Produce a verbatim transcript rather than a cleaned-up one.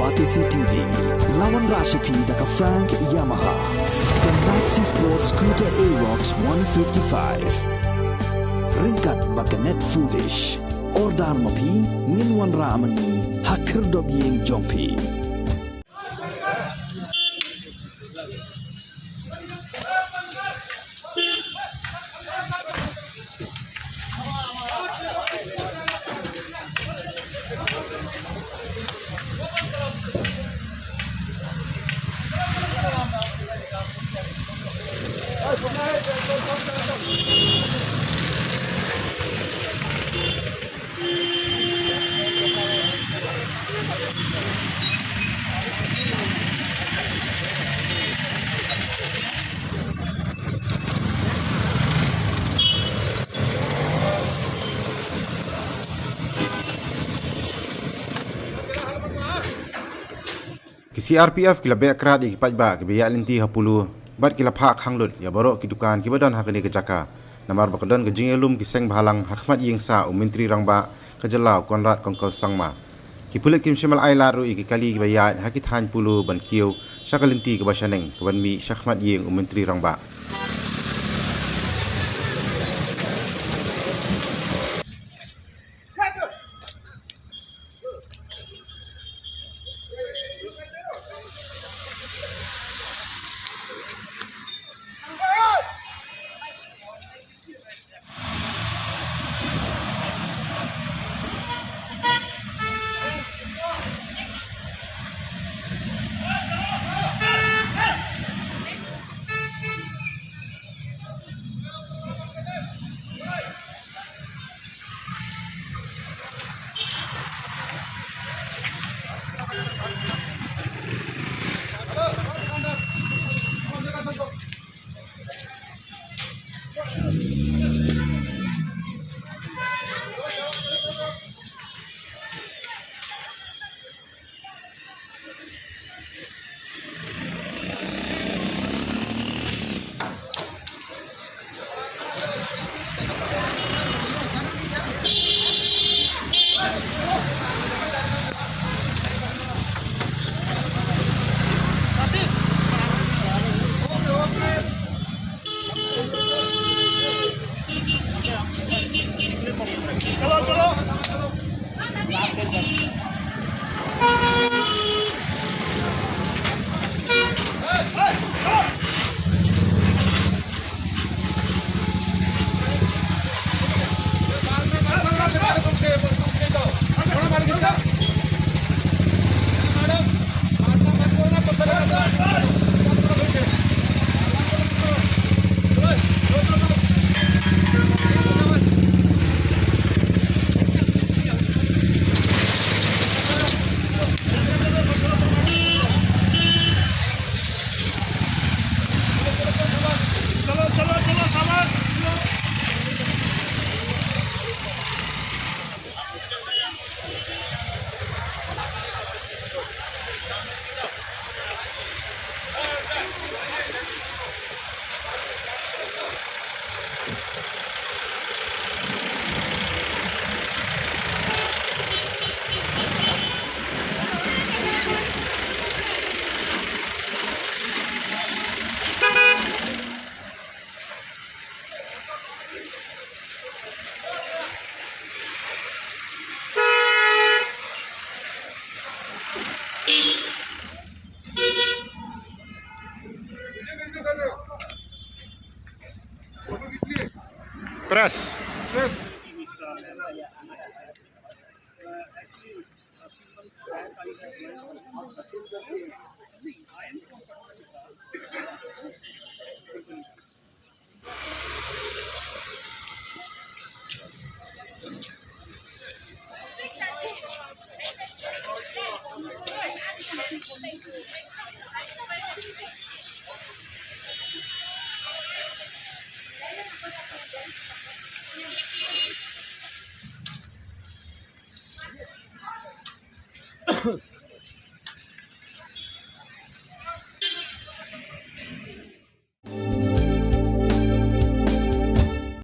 Batesi T V, la wanrah sha phi da ka Frank Yamaha, ka Maxi Sport Scooter Aerox one fifty-five. Ryngkat bad ka Net Foodish. Order ma phi, ngin wanrah ma ngi ha khyrdop ïing jong phi. Ki C R P F ki la beh krad ïa ki paidbah kiba ïaid lynti ha Polo bad ki la phah khang lut ïa baroh ki dukan kiba don ha kane ka jaka, namar ba ka don ka jingïalum ki seng bhalang ha khmat ïing sah u Myntri Rangbah ka jylla u Conrad Kongkal Sangma. Ki pulit kim shym la ai lad ruh ïa ki kali kiba ïaid ha ki thaiñ Polo ban kiew sha ka lynti kaba shaneng kaban mih sha khmat ïing u Myntri Rangbah. Press.